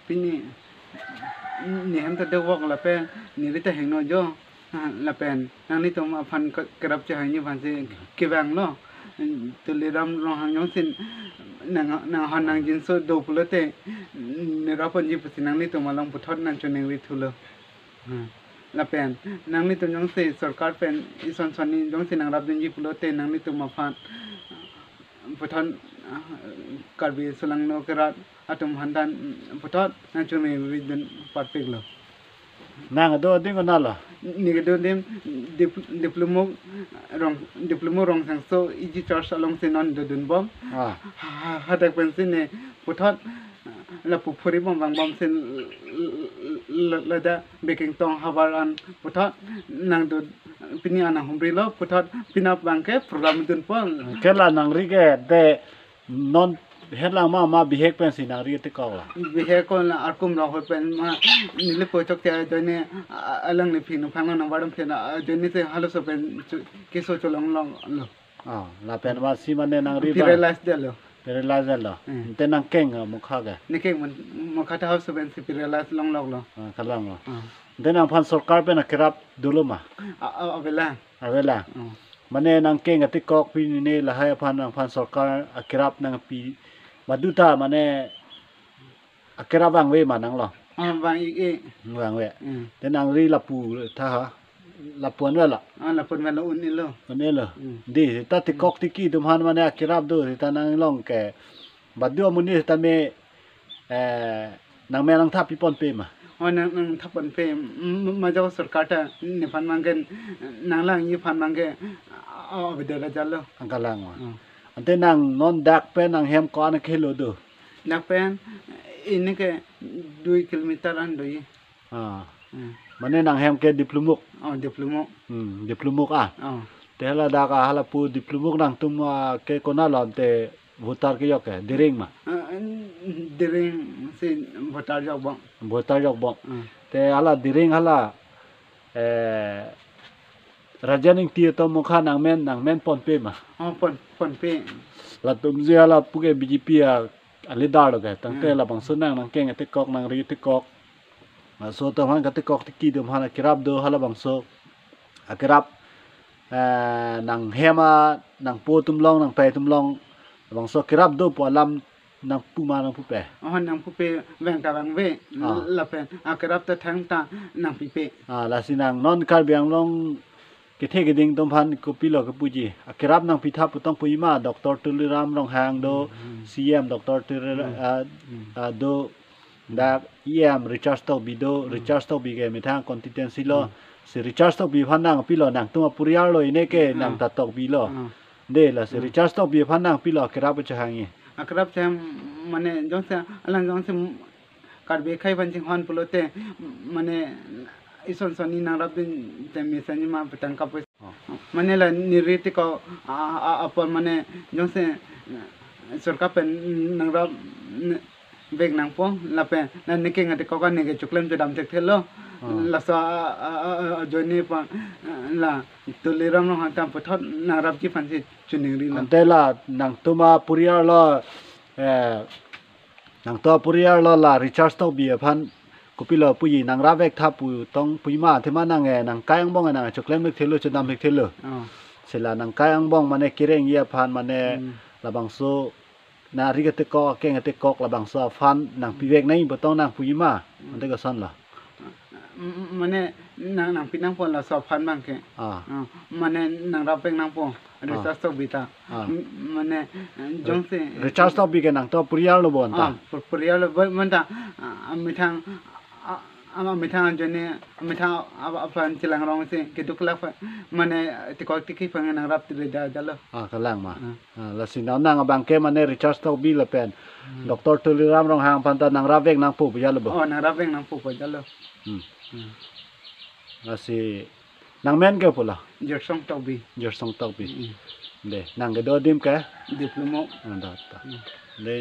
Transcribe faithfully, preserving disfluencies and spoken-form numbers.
Pini nehem ta dovok lapen neli ta hingno jo. Ah, lapen nanglitum aphan ke-, kerap chehangji aphansi kevanglo. Tuliram Ronghang jongsi nang, nanghon nangjinso do pulote, neraponji pusi nanglitum along puthot nangchoningri thulo. Hmm. Lapen nanglitum jongsi sorkar pen ison sonni jongsi nangrapdunji pulote nanglitum aphan puthot, ah, Karbi Sulangno kerat atum aphan ta puthot nangchoningridun parpiklo. Nang do ding konatlo? Neli do ding Dip-, Diplomuk Rong, Diplomuk Rongsangso E G Church alongsi non dodunbom. Ah. Ha, ha, hadak pensi ne puthot lapu phuribom vangbomsi l-, l-, l-, ladak Bekingtong havar an puthot nangdo, pini an nanghumrilo, puthot penap abangke program dunpo. Ke la nangri ke de non helang ma, ma bihek pensi nangri tikoklo? Bihek ko la arkum rong hoi pen ma neli po chokche ajoine, a-, alangli phinu phangno nang baram phen ajoine si halaso pen chu-, keso cholonglonglo. Oh, lapen masi mane nangri abang paralyze detlo. Paralyze detlo. Hmm. Ante nangkeng, ah, mokha ke? Nekeng man, mokha ta halaso pensi paralyze longloklo. Ah, kalonglo. Ah. Ante nangphan sorkar pen akerap dolo ma? A, a, avelang. Avelang. Hmm. Mane nangkeng atikok pini ne lahai aphan nangphan sorkar akerap nangpi, baduta mane akerap vangve ma nanglo? Ah, vang-ik-e. Vangve. Hmm. Te nangri lapu tha ha? Lapu anvetlo? Ah, lapu anvetlo, un-elo. Un-elo. Hmm. Dei, ta tikok tiki atum aphan mane akerap do, ta nanglong ke. Badu amonit ta me, eh, nangmen nangthap piponpe ma? Oh, nang, nangthap ponpe. M-, m-, majok sorkar ta nephan abangke nanglangji aphan abangke, ah, ah, beda la jalo. Angkalang ma. Hmm. Ante nang non dak pen nanghem ko-an kehelo do? Dak pen, ini ke dui kilometer an do ye. Ah. Hmm. Mane nanghem ke Diplomuk? Oh, Diplomuk. Hmm, Diplomuk ah. Oh. Te hala dak ah, hala pu Diplomuk nangtum, ah, ke konatlo ante voter kejok ke, Diring ma? Ah, Diring si voter jokbom. Voter jokbom. Hmm. Te hala Diring hala, eh, Rajen Ingti atum mokha nangmen, nangmen ponpe ma? Oh, pon, ponpe. Latumsi hala pu ke B J P a, a leader lo ke. Tangte, hmm, labangso nang nangkeng atikok, nangri atikok. Laso atum aphan katikok tiki atum aphan akerap do halabangso. Akerap, eh, nanghem a, nangpo atum along, nangpei atum along. Labangso akerap do pu alam nangpu ma nangpupe? Oh, nangpupe, vang ta vangve. Ah. Lapen akerap ta thangta nangpipe. Ah, lasi nang non Karbi Anglong kethe keding atum aphan kopilo kepuji? Akerap nangpitha pu tong puji ma, Doctor Tuliram Ronghang do, hmm, hmm, C M Doctor Tuli-, hmm, ah, hmm, ah, do, dak E M Richard Tokbi do, hmm, Richard Tokbi ke methang constituency lo. Hmm. Si Richard Tokbi aphan nangpilo, nangtum aporial lo, ini ke, hmm, nang ta Tokbi lo. Hmm. Dei, lasi, hmm, Richard Tokbi aphan nangpilo akerap chehangji? Akerap chehang mane jongsi, alang jongsi Karbi akhei aphan chinghon pulote, mane ison sonni nangrapdun te mesen ma petang kapu. Oh. Mane la neli tikok a, a, apor mane jongsi sorkar pen nangrap n-, vek nangpo, lapen la nekeng atikok an neke choklem chodam thekthelo. Oh. Laso a, a, a, a, ajoine pa, la Tuliram Ronghang ta puthot nangrapji aphansi choningrilo. Ante la nangtum aporial lo, eh, nangtum aporial lo la Richard Tokbi aphan kopilo puji, nangrap vek tha pu tong puji ma, athema nang, eh, nangkai angbong, eh, nang choklem thekthelo, chodam thekthelo. Oh. Si la nangkai angbong mane kerengji aphan mane, hmm, labangso nangri atikok, akeng atikok labangso aphan nangpivek nangji pu tong nang puji ma, hmm, ante kosonlo? M-, mane nang, nangpi nangpo laso aphan abangke. Ah. Ah, mane nangrap vek nangpo, ah, Richard Tokbi ta. Ah. M-, mane, eh, jongsi Richard Tokbi ke nangtum aporial lo bonta? Ah, apor-, aporial lo bo-, bonta, ah, amethang, ah, ah, amethang ajoine, amethang a, a, aphan chelang rongsi keduk lak aphan, mane, eh, tikok tiki aphan nangrap tile da jalo. Ah, kalang ma. Ah. Ah, lasi nang, nang abangke mane Richard Tokbi lapen, hmm, Doctor Tuliram Ronghang aphan ta nangrap vek nangpo pu jalo bo? Oh, nangrap vek nangpo pu jalo. Hmm. Hmm. Lasi nangmen ke pulo? Jersong Tokbi. Jersong Tokbi. Hmm. Dei, nang kedo adim ke? Diplomuk. Ah, da, da. Hmm. Dei.